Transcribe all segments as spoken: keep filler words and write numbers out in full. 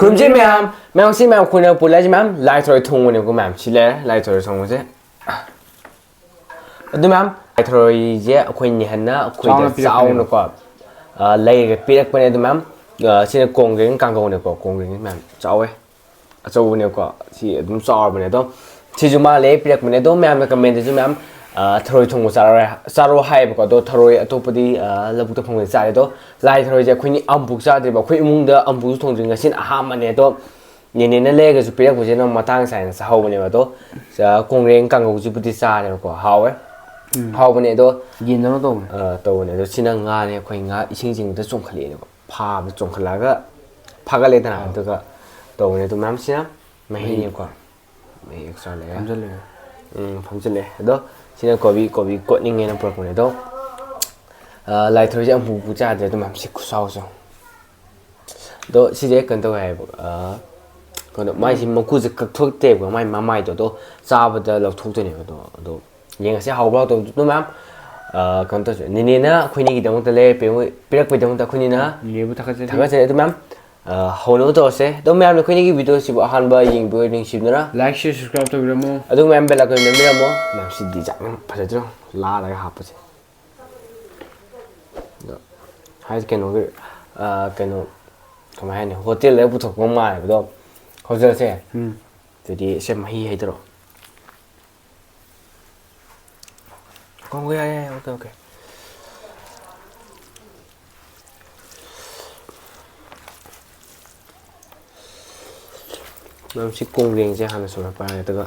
ꯈꯨꯔꯨꯝꯖꯩ ꯃꯌꯥꯝ꯫ ꯃꯌꯥꯝ, ꯁꯤ ꯃꯌꯥꯝ ꯑꯩꯈꯣꯏꯅ ꯄꯨꯜꯂꯁꯤ ꯃꯌꯥꯝ, ꯂꯥꯏ ꯊꯔꯣꯏ ꯊꯣꯡꯕꯅꯦꯀꯣ ꯃꯌꯥꯝ꯫ ꯁꯤ ꯂꯩꯔꯦ ꯂꯥꯏ ꯊꯔꯣꯏ ꯊꯣꯡꯕꯁꯦ꯫ ꯑꯗꯨ ꯃꯌꯥꯝ, ꯂꯥꯏ ꯊꯔꯣꯏꯁꯦ ꯑꯩꯈꯣꯏ ꯅꯦꯍꯟꯅ ꯑꯩꯈꯣꯏꯗ ꯆꯥꯎꯅ ꯄꯤꯔꯛꯄꯅꯦꯕ꯫ ꯆꯥꯎꯅꯀꯣ, ꯑ, ꯂꯩꯔꯒ ꯄꯤꯔꯛꯄꯅꯦ꯫ ꯑꯗꯨ ꯃꯌꯥꯝ, ꯑ, ꯁꯤꯅ ꯀꯣꯡꯒ꯭ꯔꯦꯡ ꯀꯥꯡꯒꯧꯅꯦꯀꯣ꯫ ꯀꯣꯡꯒ꯭ꯔꯦꯡ ꯃꯌꯥꯝ ꯆꯥꯎꯋꯦ꯫ ꯑꯆꯧꯕꯅꯦꯀꯣ꯫ ꯁꯤ ꯑꯗꯨꯝ ꯆꯥꯎꯔꯕꯅꯦ꯫ ꯑꯗꯣ ꯁꯤꯁꯨ ꯃꯥ ꯂꯩ ꯄꯤꯔꯛꯄꯅꯦ꯫ ꯑꯗꯣ ꯃꯌꯥꯝꯅ comment ꯇꯁꯨ ꯃꯌꯥꯝ, ꯑ, ꯊꯔꯣꯏ ꯊꯣꯡꯕ ꯆꯥꯔꯣꯏ, ꯆꯥꯔꯣ ꯍꯥꯏꯌꯦꯕꯀꯣ꯫ ꯑꯗꯣ ꯊꯔꯣꯏ ꯑꯇꯣꯞꯄꯗꯤ, ꯑ, ꯂꯧꯕꯨꯛꯇ ꯐꯪꯕꯗꯤ ꯆꯥꯔꯦ꯫ ꯑꯗꯣ ꯂꯥꯏ ꯊꯔꯣꯏꯁꯦ ꯑꯩꯈꯣꯏꯅꯤ ꯑꯃꯨꯛ ꯆꯥꯗ꯭ꯔꯤꯕ꯫ ꯑꯩꯈꯣꯏ ꯏꯃꯨꯡꯗ ꯑꯃꯨꯛꯁꯨ ꯊꯣꯡꯗ꯭ꯔꯤ꯫ ꯉꯁꯤꯅ ꯑꯍꯥꯟꯕꯅꯦ꯫ ꯑꯗꯣ ꯅꯦꯅꯦꯅ ꯂꯩꯔꯒꯁꯨ ꯄꯤꯔꯛꯄꯁꯤꯅ ꯃꯇꯥꯡ ꯆꯥꯏꯅ ꯆꯥꯍꯧꯕꯅꯦꯕ꯫ ꯑꯗꯣ, ꯑ, ꯀꯣꯡꯒ꯭ꯔꯦꯡ ꯀꯥꯡꯒꯧꯁꯤꯕꯨꯗꯤ ꯆꯥꯔꯦꯕꯀꯣ꯫ ꯍꯥꯎꯋꯦ꯫ ꯎꯝ꯫ ꯍꯥꯎꯕꯅꯦ꯫ ꯑꯗꯣ, ꯌꯦꯟꯗꯧꯅ ꯇꯧꯕꯅꯦ꯫ ꯑ, ꯇꯧꯕꯅꯦ꯫ ꯑꯗꯣ ꯁꯤꯅ ꯉꯥꯅꯦ꯫ ꯑꯩꯈꯣꯏ ꯉꯥ ꯏꯁꯤꯡ ꯆꯤꯡꯕꯗ ꯆꯣꯡꯈꯠꯂꯛꯑꯦꯅꯀꯣ꯫ ꯐꯥꯕ ꯆꯣꯡꯈꯠꯂꯛꯑꯒ ꯐꯥꯒꯠꯂꯦꯗꯅ꯫ ꯑꯥ꯫ ꯑꯗꯨꯒ ꯇꯧꯕꯅꯦ꯫ ꯑꯗꯨ ꯃꯌꯥꯝꯁꯤꯅ ꯃꯍꯤ꯫ ꯃꯍꯤꯅꯦꯀꯣ꯫ ꯃꯍꯤ extra ꯂꯩꯔꯦ꯫ ꯐꯝꯖꯜꯂꯦ꯫ ꯎꯝ, ꯐꯝꯖꯜꯂꯦ꯫ ꯑꯗꯣ ꯁꯤꯅ ꯀꯣꯕꯤ, ꯀꯣꯕꯤ ꯀꯣꯠꯅꯤꯡꯉꯦꯅ ꯄꯨꯔꯛꯄꯅꯦ꯫ ꯑꯗꯣ, ꯑ, ꯂꯥꯏ ꯊꯔꯣꯏꯁꯦ ꯑꯃꯨꯛ ꯄꯨ ꯆꯥꯗ꯭ꯔꯦ꯫ ꯑꯗꯨ ꯃꯌꯥꯝꯁꯤ ꯈꯨꯆꯥꯎꯁꯦ꯫ ꯑꯗꯣ ꯁꯤꯁꯦ ꯀꯩꯅꯣ ꯇꯧꯋꯦ ꯍꯥꯏꯌꯦꯕ, ꯑ, ꯀꯩꯅꯣ, ꯃꯥꯏꯁꯤ ꯃꯀꯨꯁꯦ ꯀꯛꯊꯣꯛꯇꯦꯕ, ꯃꯥꯏ ꯃꯃꯥꯏꯗꯣ꯫ ꯑꯗꯣ ꯆꯥꯕꯗ ꯂꯧꯊꯣꯛꯇꯣꯏꯅꯦꯕ꯫ ꯑꯗꯣ, ꯑꯗꯣ ꯌꯦꯡꯉꯁꯦ ꯍꯥꯎꯕ꯭ꯔꯥ ꯍꯥꯎꯇꯕ꯭ꯔꯥ꯫ ꯑꯗꯨ ꯃꯌꯥꯝ, ꯑ, ꯀꯩꯅꯣ ꯇꯧꯁꯦ, ꯅꯦꯅꯦꯅ ꯑꯩꯈꯣꯏꯅꯤꯒꯤꯗꯃꯛꯇ ꯂꯩꯔ ꯄꯤꯔꯛ-, ꯄꯤꯔꯛꯄꯒꯤꯗꯃꯛꯇ ꯑꯩꯈꯣꯏꯅꯤꯅ ꯅꯦꯕꯨ ꯊꯥꯒꯠꯆꯔꯤ꯫ ꯊꯥꯒꯠꯆꯔꯤ꯫ ꯑꯗꯨ ꯃꯌꯥꯝ, ꯑ, ꯍꯧꯅꯕ ꯇꯧꯔꯁꯦ꯫ ꯑꯗꯣ ꯃꯌꯥꯝꯅ ꯑꯩꯈꯣꯏꯅꯤꯒꯤ video ꯁꯤꯕꯨ ꯑꯍꯥꯟꯕ ꯌꯦꯡꯕꯤꯌꯣ ꯅꯤꯡꯁꯤꯡꯗꯨꯅ꯫ Like, share, subscribe ꯇꯧꯕꯤꯔꯝꯃꯣ꯫ ꯑꯗꯨ ꯃꯌꯥꯝ bell icon ꯅꯝꯕꯤꯔꯝꯃꯣ꯫ ꯃꯌꯥꯝ ꯁꯤꯗꯤ ꯆꯥꯛ ꯐꯖꯗ꯭ꯔꯣ? ꯂꯥꯗꯒ ꯍꯥꯞꯄꯁꯦ꯫ ꯑꯗꯣ ꯍꯥꯏꯗꯤ ꯀꯩꯅꯣꯒꯤ, ꯑ, ꯀꯩꯅꯣ, ꯀꯃꯥꯏ ꯍꯥꯏꯅꯤ, ꯍꯣꯇꯦꯜꯗ ꯄꯨꯊꯣꯛꯄ ꯃꯥꯜꯂꯦꯕ꯫ ꯑꯗꯣ ꯍꯧꯖꯤꯛꯁꯦ꯫ ꯎꯝ꯫ ꯑꯗꯨꯗꯤ ꯁꯦ ꯃꯍꯤ ꯍꯩꯗꯔꯛꯑꯣ꯫ ꯀꯣꯡꯒ꯭ꯔꯦꯡ, ꯌꯥꯔꯦ, ꯌꯥꯔꯦ, okay, okay꯫ ꯃꯔꯝ ꯁꯤ ꯀꯣꯡꯒ꯭ꯔꯦꯡꯁꯦ ꯍꯥꯟꯅ ꯁꯨꯃꯥꯏꯅ ꯄꯥꯏꯔꯦ, ꯑꯗꯨꯒ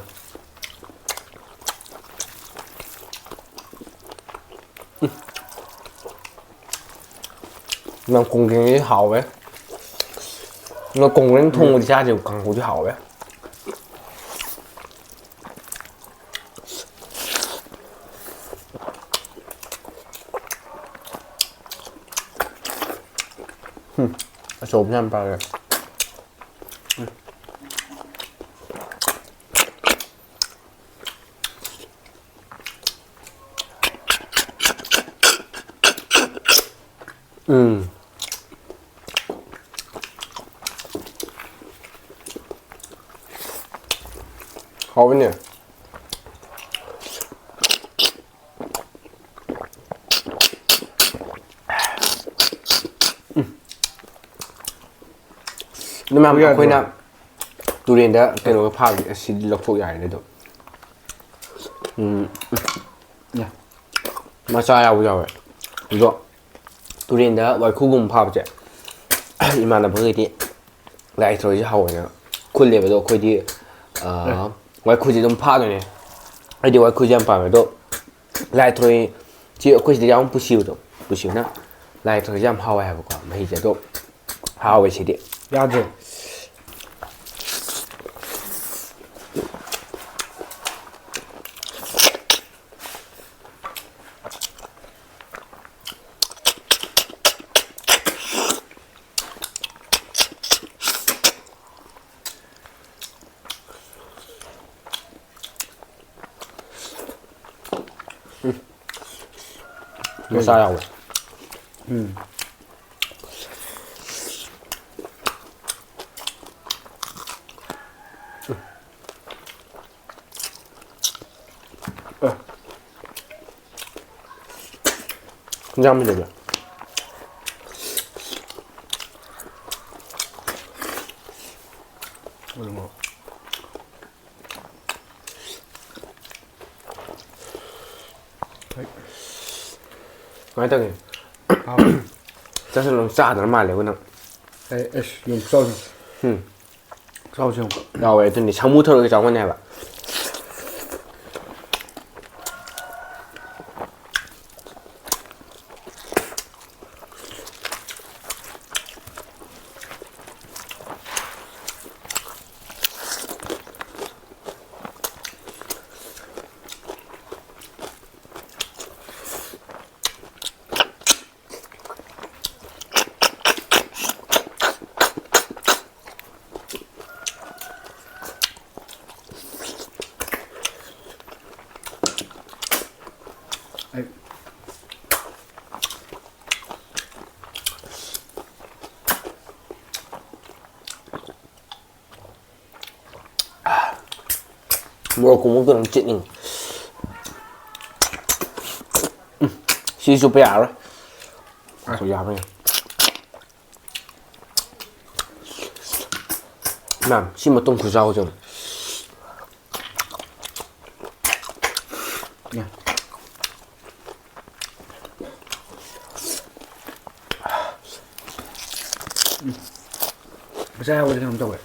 ꯎꯝ꯫ ꯅꯪ ꯀꯣꯡꯒ꯭ꯔꯦꯡꯁꯤ ꯍꯥꯎꯋꯦ꯫ ꯅꯪ ꯀꯣꯡꯒ꯭ꯔꯦꯡ ꯊꯣꯡꯕꯗꯤ ꯆꯥꯗ꯭ꯔꯤꯕ, ꯀꯥꯡꯍꯧꯗꯤ ꯍꯥꯎꯋꯦ꯫ ꯎꯝ, ꯑꯆꯧꯕꯁꯦ ꯌꯥꯝ ꯄꯥꯝꯃꯦ꯫ ꯎꯝ꯫ ꯍꯥꯎꯕꯅꯦ꯫ ꯑꯗꯨ ꯃꯌꯥꯝ ꯌꯥꯗ꯭ꯔꯣ? ꯑꯩꯈꯣꯏꯅ ꯇꯨꯔꯦꯟꯗ ꯀꯩꯅꯣꯒ ꯐꯥꯕꯗꯤ ꯑꯁ ꯁꯤꯗꯤ ꯂꯧꯊꯣꯛ ꯌꯥꯔꯦꯅꯦ ꯑꯗꯨꯝ꯫ ꯎꯝ꯫ ꯌꯥ꯫ ꯃꯆꯥ ꯌꯥꯎꯕ ꯌꯥꯎꯋꯦ꯫ ꯑꯗꯣ ꯇꯨꯔꯦꯟꯗ ꯋꯥꯏꯈꯨꯒꯨꯝꯕ ꯐꯥꯕꯁꯦ ꯏꯃꯥꯟꯅꯕꯈꯩꯗꯤ ꯂꯥꯏ ꯊꯔꯣꯏꯁꯦ ꯍꯥꯎꯋꯦꯅ ꯈꯨꯜꯂꯦꯕ꯫ ꯑꯗꯣ ꯑꯩꯈꯣꯏꯗꯤ, ꯑ, ꯑꯦ꯫ ꯋꯥꯏꯈꯨꯁꯦ ꯑꯗꯨꯝ ꯐꯥꯗꯣꯏꯅꯦ꯫ ꯑꯩꯗꯤ ꯋꯥꯏꯈꯨꯁꯦ ꯌꯥꯝ ꯄꯥꯝꯃꯦ꯫ ꯑꯗꯣ ꯂꯥꯏ ꯊꯔꯣꯏ ꯁꯤ ꯑꯩꯈꯣꯏ ꯁꯤꯗ ꯌꯥꯝ ꯄꯨꯁꯤꯕꯗꯣ, ꯄꯨꯁꯤꯕꯅ ꯂꯥꯏ ꯊꯔꯣꯏꯁꯦ ꯌꯥꯝ ꯍꯥꯎꯋꯦ ꯍꯥꯏꯕꯀꯣ, ꯃꯍꯤꯁꯦ꯫ ꯑꯗꯣ ꯍꯥꯎꯋꯦ ꯁꯤꯗꯤ꯫ ꯌꯥꯗ꯭ꯔꯦ꯫ ꯃꯆꯥ ꯌꯥꯎꯋꯦ꯫ ꯎꯝ꯫ ꯑꯦ꯫ ꯌꯥꯝꯃꯤꯗꯅ꯫ ꯎꯝ꯫ ꯍꯣꯏ꯫ ꯀꯃꯥꯏꯅ ꯇꯧꯒꯦ? ꯍꯥꯎ꯫ ꯆꯥꯁꯤꯜꯂꯣ, ꯆꯥꯗ꯭ꯔ ꯃꯥꯜꯂꯦꯕ ꯅꯪ꯫ ꯑꯩ, ꯑꯁ, ꯌꯦꯡ ꯆꯥꯎꯁꯤ꯫ ꯎꯝ꯫ ꯆꯥꯎꯁꯤ ꯌꯦꯡꯉꯨ꯫ ꯌꯥꯎꯋꯦ, ꯑꯗꯨꯅꯤ ꯁꯥꯃꯨ ꯊꯔꯣꯏꯒ ꯆꯥꯎ ꯃꯥꯟꯅꯩ ꯍꯥꯏꯕ꯫ ꯑꯩ ꯃꯣꯔꯣꯛ ꯀꯨꯝꯕ ꯑꯗꯨꯝ ꯆꯤꯠꯅꯤꯡꯉꯤ꯫ ꯎꯝ, ꯁꯤ ꯆꯨꯞꯄ ꯌꯥꯔꯔꯣꯏ꯫ ꯑꯩꯈꯣꯏ ꯌꯥꯕ꯭ꯔꯥ ꯌꯦꯡꯉꯨ꯫ ꯃꯌꯥꯝ, ꯁꯤ ꯃꯇꯨꯝ ꯈꯨꯆꯥꯎꯁꯦ ꯌꯦꯡꯉꯨ꯫ ꯃꯆꯥ ꯌꯥꯎꯕꯗꯤ ꯀꯩꯅꯣꯝ ꯇꯧꯋꯦ꯫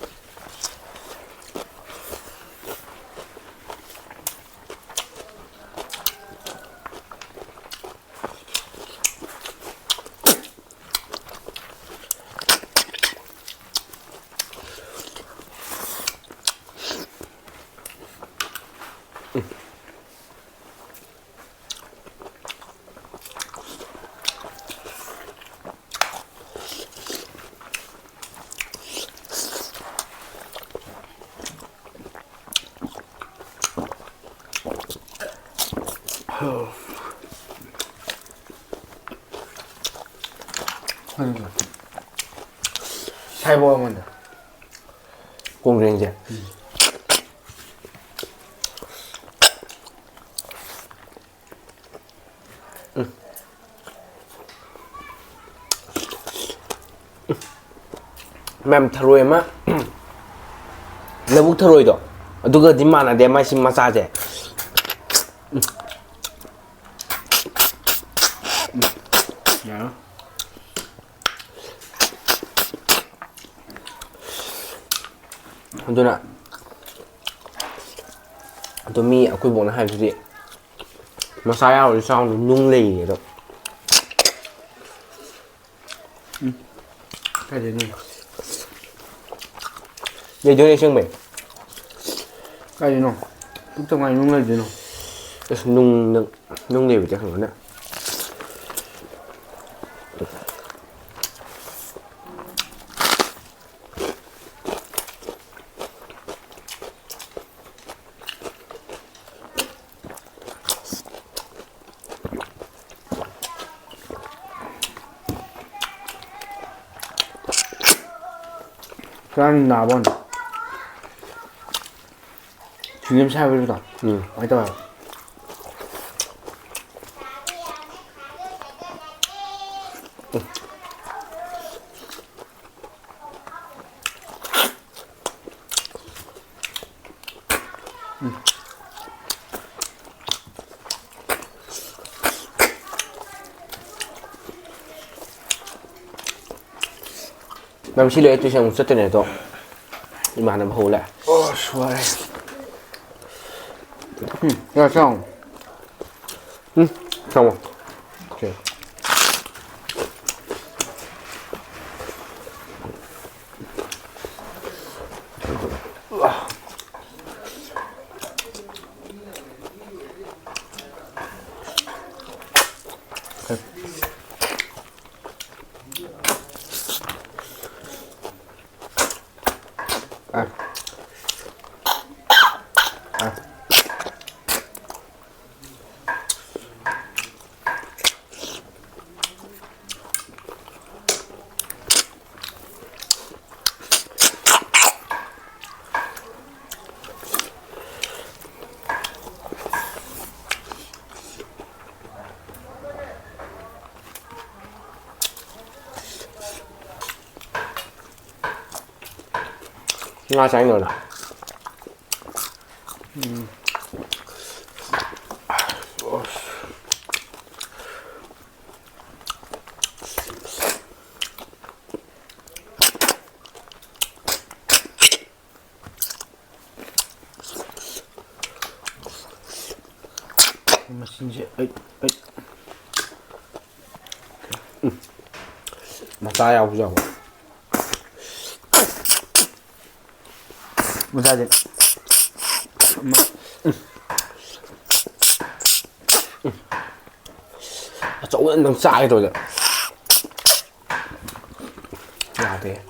ꯁꯥꯏꯕꯣꯛ ꯑꯃꯗ꯫ ꯀꯣꯡꯒ꯭ꯔꯦꯡꯁꯦ꯫ ꯃꯌꯥꯝ, ꯊꯔꯣꯏ ꯑꯃ, ꯂꯧꯕꯨꯛ ꯊꯔꯣꯏꯗꯣ, ꯑꯗꯨꯒꯗꯤ ꯃꯥꯟꯅꯗꯦ, ꯃꯥꯏꯁꯤ ꯃꯆꯥꯁꯦ꯫ ꯌꯥꯔꯣꯏ꯫ ꯑꯗꯨꯅ, ꯑꯗꯣ ꯃꯤ ꯑꯩꯈꯣꯏ ꯕꯣꯛꯅ ꯍꯥꯏꯕꯗꯨꯗꯤ, ꯃꯆꯥ ꯌꯥꯎꯔꯗꯤ ꯆꯥꯎꯅ ꯅꯨꯡ ꯂꯩꯌꯦ ꯑꯗꯣ꯫ ꯎꯝ꯫ ꯀꯥꯏꯗꯩꯅꯣ? ꯂꯩꯗꯣꯏꯅꯦ ꯑꯁꯦꯡꯕꯩ꯫ ꯀꯥꯏꯗꯩꯅꯣ? ꯄꯨꯛꯇ ꯀꯃꯥꯏꯅ ꯅꯨꯡ ꯂꯩꯗꯣꯏꯅꯣ? ꯑꯁ, ꯅꯨꯡ, ꯅꯨꯡ, ꯅꯨꯡ ꯂꯩꯕꯗꯤ ꯍꯪꯉꯨꯅꯦ꯫ ꯆꯥꯅꯤꯡ ꯅꯥꯕ ꯋꯥꯅꯤ꯫ ꯐꯤꯂꯝ ꯁꯥꯕꯗꯨꯗ ꯎꯝ꯫ ꯀꯃꯥꯏꯅ ꯇꯧꯋꯦꯕ? ꯅꯪ ꯁꯤ ꯂꯣꯏꯔ tuition ꯑꯃꯨꯛ ꯆꯠꯇꯣꯏꯅꯦ ꯑꯗꯣ꯫ ꯏꯃꯥꯟꯅꯕ ꯍꯧ ꯂꯥꯛꯑꯦ꯫ ꯑꯣ, ꯁꯣꯔꯤ꯫ ꯎꯝ, ꯌꯥ, ꯆꯥꯎ꯫ ꯎꯝ, ꯆꯥꯎ꯫ ꯁꯦ꯫ ꯑ꯫ ꯑ꯫ ꯉꯥ ꯆꯥꯅꯤꯡꯗ꯭ꯔꯣ ꯅꯪ? ꯎꯝ꯫ ꯃꯆꯤꯟꯁꯦ ꯑꯩ, ꯑꯩ꯫ ꯎꯝ꯫ ꯃꯆꯥ ꯌꯥꯎꯕꯁꯨ ꯌꯥꯎꯕ꯫ ꯃꯆꯥꯁꯦ꯫ ꯑꯃ꯫ ꯎꯝ꯫ ꯑꯆꯧꯕ ꯑꯝꯇꯪ ꯆꯥꯒꯦ ꯇꯧꯕꯁꯦ꯫ ꯌꯥꯗꯦ꯫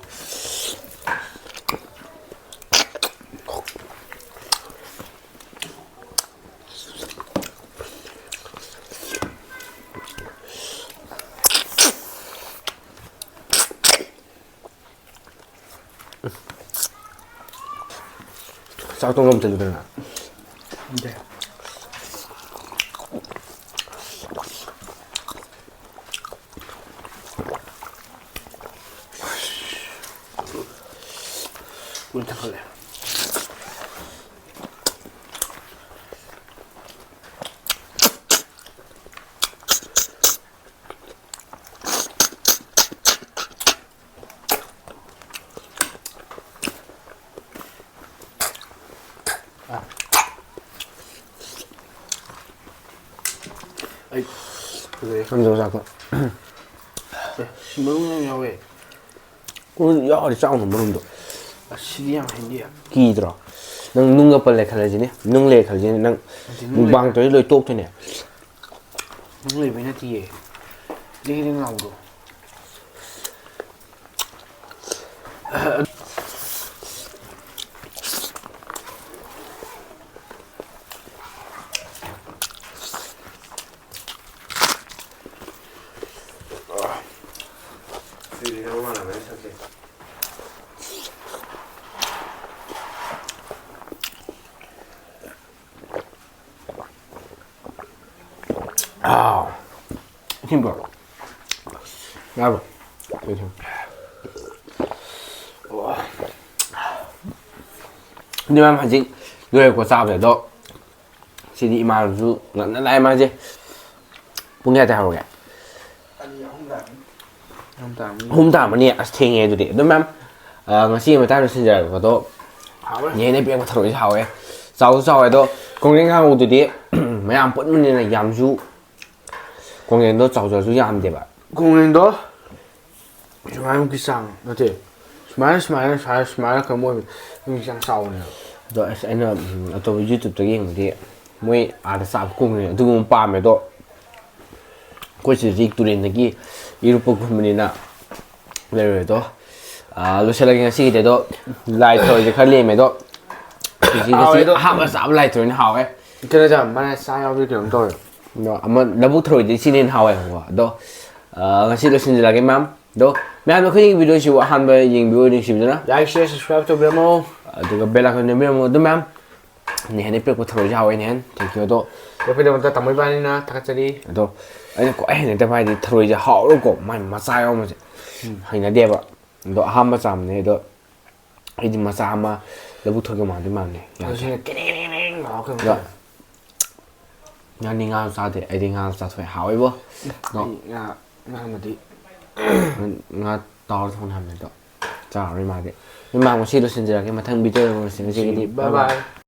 ꯆꯥꯛ ꯊꯣꯡ ꯑꯝꯇ ꯂꯨꯗꯅ꯫ ꯎꯝꯗꯦ꯫ ꯂꯣꯏ ꯊꯛꯈꯠꯂꯦ꯫ ꯑꯩ ꯐꯖꯩ꯫ ꯁꯝꯖꯧ ꯆꯥꯛꯇꯣ꯫ ꯑꯦ, ꯁꯤ ꯃꯔꯨ ꯌꯥꯝ ꯌꯥꯎꯋꯦ꯫ ꯎ, ꯌꯥꯎꯔꯗꯤ ꯆꯥꯎꯅ ꯃꯔꯨꯝꯗꯣ꯫ ꯑꯁ, ꯁꯤꯗꯤ ꯌꯥꯝ ꯍꯩꯅꯗꯦ꯫ ꯀꯤꯗ꯭ꯔꯣ? ꯅꯪ ꯅꯨꯡꯒ ꯄꯜꯂꯦ ꯈꯜꯂꯁꯤꯅꯦ, ꯅꯨꯡ ꯂꯩꯔꯦ ꯈꯜꯂꯁꯤꯅꯦ, ꯅꯪ ꯅꯠꯇꯦ, ꯅꯨꯡ ꯃꯨꯛꯕꯥꯡ ꯂꯩꯕ-, ꯇꯧꯔꯗꯤ ꯂꯣꯏ ꯇꯣꯛꯇꯣꯏꯅꯦ꯫ ꯅꯨꯡ ꯂꯩꯕꯩ ꯅꯠꯇꯤꯌꯦ꯫ ꯗꯤꯡ ꯗꯤꯡ ꯂꯥꯎꯕꯗꯣ꯫ ꯑꯥꯎ꯫ ꯏꯁꯤꯡ ꯄꯨꯔꯛꯑꯣ꯫ ꯌꯥꯕ꯭ꯔꯣ? ꯏꯁꯤꯡ꯫ ꯑꯣ꯫ ꯑꯗꯨ ꯃꯌꯥꯝ ꯍꯧꯖꯤꯛ ꯂꯣꯏꯔꯦꯀꯣ ꯆꯥꯕꯁꯦ꯫ ꯑꯗꯣ ꯁꯤꯗꯤ ꯏꯃꯥꯅꯁꯨ ꯉꯟꯅ ꯂꯥꯛꯑꯦ ꯃꯥꯁꯦ꯫ ꯄꯨꯡ ꯀꯌꯥꯗ ꯍꯧꯔꯒꯦ? ꯑꯅꯤ, ꯑꯍꯨꯝ ꯇꯥꯔꯅꯤ꯫ ꯑꯍꯨꯝ ꯇꯥꯔꯅꯤ꯫ ꯑꯍꯨꯝ ꯇꯥꯔꯝꯃꯅꯤ꯫ ꯑꯁ, ꯊꯦꯡꯉꯦ ꯑꯗꯨꯗꯤ꯫ ꯑꯗꯨ ꯃꯌꯥꯝ, ꯑ, ꯉꯁꯤꯒꯤ ꯃꯇꯥꯡꯗ ꯁꯤꯟꯖꯔꯛꯄꯗꯣ ꯍꯥꯎꯋꯦ꯫ ꯅꯦꯅꯦ ꯄꯤꯔꯛꯄ ꯊꯔꯣꯏꯁꯦ ꯍꯥꯎꯋꯦ꯫ ꯆꯥꯎꯁꯨ ꯆꯥꯎꯋꯦ꯫ ꯑꯗꯣ ꯀꯣꯡꯒ꯭ꯔꯦꯡ ꯀꯥꯡꯍꯧꯗꯨꯗꯤ ꯃꯌꯥꯝ ꯄꯨꯟꯕꯅꯤꯅ ꯌꯥꯝꯁꯨ, ꯀꯣꯡꯒ꯭ꯔꯦꯡꯗꯣ ꯆꯥꯎꯖꯔꯁꯨ ꯌꯥꯝꯗꯦꯕ꯫ ꯀꯣꯡꯒ꯭ꯔꯦꯡꯗꯣ ꯁꯨꯃꯥꯏꯃꯨꯛꯀꯤ ꯆꯥꯡ ꯅꯠꯇꯦ, ꯁꯨꯃꯥꯏꯅ, ꯁꯨꯃꯥꯏꯅ, ꯁꯨꯃꯥꯏꯅ, ꯁꯨꯃꯥꯏꯅ ꯈꯔ ꯃꯣꯏ ꯃꯤ ꯆꯥꯡ ꯆꯥꯎꯕꯅꯦꯕ꯫ ꯑꯗꯣ ꯑꯁ, ꯑꯩꯅ, ꯎꯝ, ꯑꯇꯣꯞꯄ YouTube-ꯇꯒ ꯌꯦꯡꯕꯗꯤ ꯃꯣꯏ ꯑꯥꯗ ꯆꯥꯕ ꯀꯣꯡꯒ꯭ꯔꯦꯡ ꯑꯗꯨꯒꯨꯝꯕ ꯄꯥꯝꯃꯦ꯫ ꯑꯗꯣ ꯑꯩꯈꯣꯏ ꯁꯤꯗꯗꯤ ꯇꯨꯔꯦꯟꯗꯒꯤ ꯏꯔꯨꯞꯄ ꯈꯨꯟꯕꯅꯤꯅ ꯂꯩꯔꯣꯏ꯫ ꯑꯗꯣ, ꯑ, ꯂꯣꯏꯁꯤꯜꯂꯒꯦ ꯉꯁꯤꯒꯤꯗꯤ꯫ ꯑꯗꯣ ꯂꯥꯏ ꯊꯔꯣꯏꯁꯦ ꯈꯔ ꯂꯦꯝꯃꯦ꯫ ꯑꯗꯣ ꯉꯁꯤ ꯍꯥꯎꯋꯦ ꯑꯗꯣ꯫ ꯑꯍꯥꯟꯕ ꯆꯥꯕ ꯂꯥꯏ ꯊꯔꯣꯏꯅ ꯍꯥꯎꯋꯦ꯫ ꯀꯩꯅꯣ ꯆꯥ-, ꯃꯥꯅ ꯆꯥ ꯌꯥꯎꯕꯗꯤ ꯀꯩꯅꯣꯝ ꯇꯧꯋꯦ꯫ ꯑꯗꯣ ꯑꯃ ꯂꯧꯕꯨꯛ ꯊꯔꯣꯏꯗꯤ ꯁꯤꯅ ꯍꯦꯟꯅ ꯍꯥꯎꯋꯦꯕꯀꯣ꯫ ꯑꯗꯣ, ꯑ, ꯉꯁꯤ ꯂꯣꯏꯁꯤꯟꯖꯔꯒꯦ ꯃꯌꯥꯝ꯫ ꯑꯗꯣ ꯃꯌꯥꯝꯅ ꯑꯩꯈꯣꯏꯒꯤ video-ꯁꯤꯕꯨ ꯑꯍꯥꯟꯕ ꯌꯦꯡꯕꯤꯌꯨ ꯅꯤꯡꯁꯤꯡꯕꯤꯗꯨꯅ꯫ Like, share, subscribe ꯇꯧꯕꯤꯔꯝꯃꯣ꯫ ꯑꯗꯨꯒ bell icon ꯅꯝꯕꯤꯔꯝꯃꯣ꯫ ꯑꯗꯨ ꯃꯌꯥꯝ ꯅꯦꯍꯦꯟꯅ ꯄꯤꯔꯛꯄ ꯊꯔꯣꯏꯁꯦ ꯍꯥꯎꯋꯦ, ꯅꯦꯍꯦꯟ, thank you꯫ ꯑꯗꯣ ꯑꯩꯈꯣꯏꯗꯃꯛꯇ ꯇꯥꯃꯣ ꯏꯕꯥꯅꯤꯅ ꯊꯥꯒꯠꯆꯔꯤ꯫ ꯑꯗꯣ ꯑꯩꯅ ꯈ꯭ꯋꯥꯏ ꯍꯩꯅꯗꯕ ꯍꯥꯏꯗꯤ ꯊꯔꯣꯏꯁꯦ ꯍꯥꯎꯔꯒꯀꯣ ꯃꯥꯏ ꯃꯆꯥ ꯌꯥꯎꯔꯝꯕꯁꯦ ꯍꯩꯅꯗꯦꯕ꯫ ꯑꯗꯣ ꯑꯍꯥꯟꯕ ꯆꯥꯝꯕꯅꯦ꯫ ꯑꯗꯣ ꯑꯩꯗꯤ ꯃꯆꯥ ꯑꯃ ꯂꯧꯕꯨꯛ ꯊꯔꯣꯏꯒ ꯃꯥꯟꯗꯤ ꯃꯥꯟꯅꯩ꯫ ꯑꯗꯨꯁꯨ ꯀꯦꯅꯦꯡ ꯀꯦꯅꯦꯡ ꯂꯥꯎꯔꯒ ꯑꯗꯣ ꯅꯪꯗꯤ ꯉꯥ ꯆꯥꯗꯦ, ꯑꯩꯗꯤ ꯉꯥ ꯆꯥꯊꯣꯛꯑꯦ, ꯍꯥꯎꯋꯦꯕꯣ꯫ ꯑꯗꯣ ꯑꯩ ꯉꯥ ꯉꯥꯃꯗꯤ ꯉꯥ ꯇꯥꯎꯔ ꯊꯣꯡꯅꯤ ꯍꯥꯏꯕꯅꯦ, ꯑꯗꯣ ꯆꯥꯔꯔꯣꯏ ꯃꯥꯗꯤ꯫ ꯏꯃꯥ, ꯉꯁꯤ ꯂꯣꯏꯁꯤꯟꯖꯔꯒꯦ, ꯃꯊꯪ ꯚꯤꯗꯤꯑꯣꯗ ꯎꯅꯔꯁꯤ꯫ ꯉꯁꯤꯒꯤꯗꯤ bye bye꯫